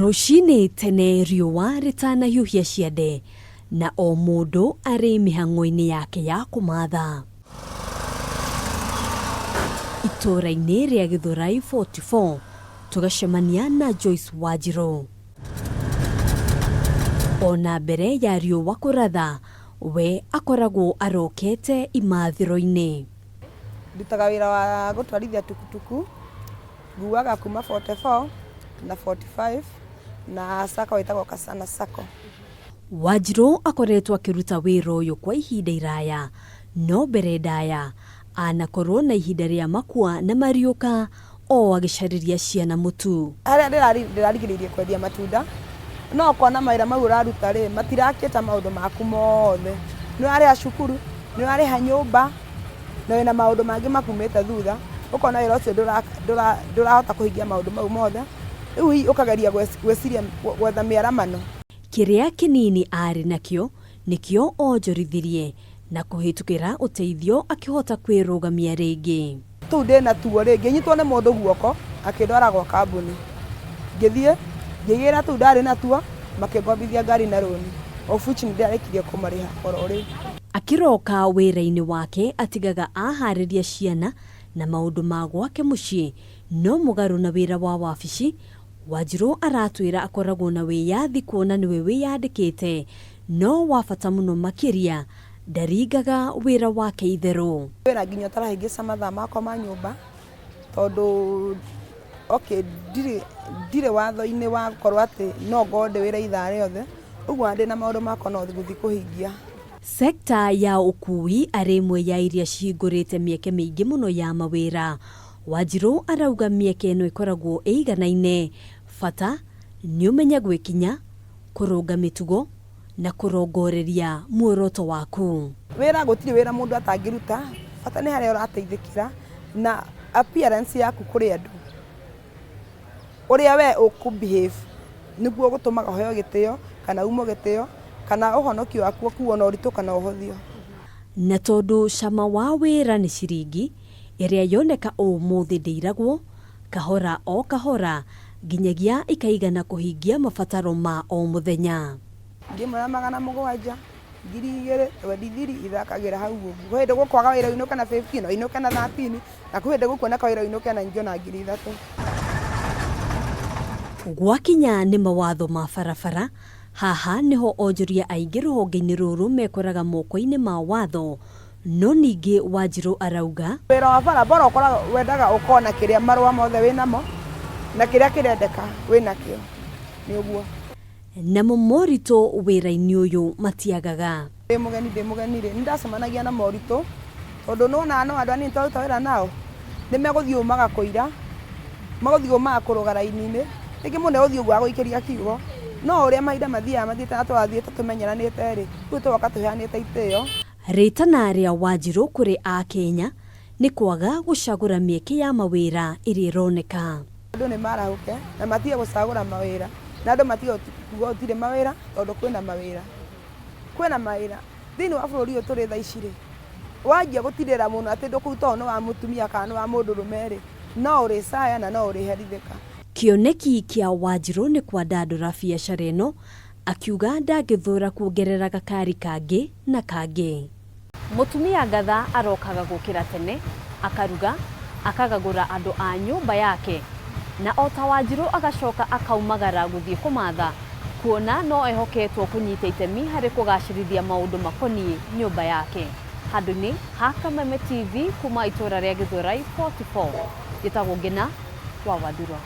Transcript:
Rũcinĩ tene riũa rĩtanahiũhia ciande na o mũndũ arĩ mĩhang'o-inĩ yake ya kũmatha. Itũũra-inĩ rĩa Gĩthũrai 44 tũgacemania na Joyce Wanjirũ. Ona mbere ya riũa kũratha, we akoragwo arokete imathĩro-inĩ. Ndutaga wĩra wa gũtwarithia tukutuku, nguaga kuma 44 na 45 na sacco ĩtagwo Kasana Sacco. Wanjirũ akoretwo akĩruta wĩra ũyũ kwa ihinda iraya, no mbere ndaya anakorwo na ihinda rĩa makua na mariũka o agĩcarĩria ciana mũtu. Harĩa ndĩrarigĩrĩirie kwendia matunda, no ũkona mawĩra mau ũraruta rĩ, matirakĩta maũndũ maku mothe. Nĩ ũrarĩha cukuru, nĩ ũrarĩha nyũmba, na wĩna maũndũ mangĩ makumĩte thutha, ũkona wĩra ũcio ndũrahota kũhingia maũndũ mau mothe, rĩu hihi ũkageria gwĩciria gwetha mĩaramano. Kĩrĩa kĩnini arĩ nakĩo nĩkĩo onjorithirie na kũhĩtũkĩra ũteithio akĩhota kwĩrũgamia rĩngĩ. Tũu ndĩ natuo rĩ, ngĩnyitwo nĩ mũndũ guoko akĩndwara gwa kambuni. Ngĩthiĩ, ngĩgĩra tũu ndarĩ natuo, makĩngombithia ngari na rũni, of which nĩ ndĩrarĩkirie kũmarĩha oro rĩu. Akĩroka wĩra-inĩ wake atigaga aharĩria ciana na maũndũ ma gwake mũciĩ, no mũgarũ na wĩra wa wabici, Wanjirũ aratwĩra akoragwo na wĩyathi kuona nĩwe wĩyandĩkĩte, no wa bata mũno makĩria ndaringaga wĩra wake itherũ. Wĩra nginya ũtarahĩngĩca mathaa makwa ma nyũmba tondũ okay ndirĩ ndirĩ watho-inĩ wa gũkorwo atĩ no ngorwo ndĩ wĩra ithaa rĩothe, ũguo ona ndĩna maũndũ makwa no ngũthiĩ kũhingia. Sector ya ũkui arĩ ĩmwe ya iria cihingũrĩte mĩeke mĩingĩ mũno ya mawĩra. Wanjirũ arauga mĩeke ĩno ĩkoragwo ĩiganaine, bata nĩ ũmenye gwĩkinya, kũrũnga mĩtugo na kũrongoreria muoroto waku. Wĩra gũtirĩ wĩra mũndũ atangĩruta, bata nĩ harĩa ũrateithĩkĩra na appearance yaku kũrĩ andũ. Ũrĩa we ũkũ behave nĩguo gũtũmaga ũheo gĩtĩo kana umwo gĩtĩo kana ũhonokio waku ũkuo na ũritũ kana ũhũthio. Na tondũ cama wa wĩra nĩ ciringi, ĩrĩa yoneka ũmũthĩ ndĩiragwo, kahora o kahora nginyagia ikaigana kũhingia mabataro ma o mũthenya. Ngĩmwe ya 700, 2000, 23 ithakagĩra hau ũguo. Kwĩ hĩndĩ gũkwaga wĩra ũinũke na 15 na ũinũke na 13 na kwĩ hĩndĩ gũkuoneka wĩra ũinũke na nyingĩ ona 3000. Gwakinya nĩ mawatho ma barabara, haha nĩho onjoria aingĩ rũhonge-inĩ rũrũ mekoraga moko-inĩ ma watho, no ningĩ Wanjirũ arauga. Wĩra wa bara bora ũkoragwo wendaga ũkorwo na kĩrĩa marũa mothe wĩnamo na kĩrĩa kĩrendeka wĩnakĩo nĩ ũguo. Namo moritũ wĩra-inĩ ũyũ matiagaga. Ndĩ mũgeni ndĩ mũgeni rĩ, nĩ ndacemanagia na moritũ tondũ nĩ wonaga no andũ anini tũraruta wĩra nao, nĩ megũthiĩ ũũ magakũira, megũthiĩ ũũ magakũrũga raini-inĩ, rĩngĩ mũndũ egũthiĩ ũguo agagũikĩria kiugo, no ũrĩa mahinda mathiaga mathiĩte na tũrathiĩte tũmenyeranĩte rĩ, rĩu tũgoka tũheanĩte itĩo. Rĩtana rĩa Wanjirũ kũrĩ Akenya nĩ kwaga gũcagũra mĩeke ya mawĩra ĩrĩa ĩroneka. Andũ nĩ marahũke na matige gũcagũra mawĩra, na andũ matige kuga gũtirĩ mawĩra tondũ kwĩna mawĩra. Kwĩna mawĩra. Thĩinĩ wa bũrũri ũyũ tũrĩ thaa ici rĩ, wanjia gũtirĩra mũno atĩ ndũkũruta ũyũ nĩ wa mũtumia kana nĩ wa mũndũrũme rĩ, no ũrĩcaya na no ũrĩherithĩka. Kĩoneki kĩa Wanjirũ nĩ kwandandũra biacara ĩno, akiuga ndangĩthũra kuongerera gakari kangĩ na kangĩ. Mũtumia ngatha arokaga gũkĩra tene, akaruga, akagagũra andũ a nyũmba yake, na o ta Wanjirũ agacoka akaumagara gũthiĩ kũmatha, kuona no ehoketwo kũnyita itemi harĩ kũgacĩrithia maũndũ makoniĩ nyũmba yake. Handũ-inĩ ha Kameme TV kuma itũra rĩa Gĩthũrai 44, njĩtagwo Ngĩna wa Wathuro.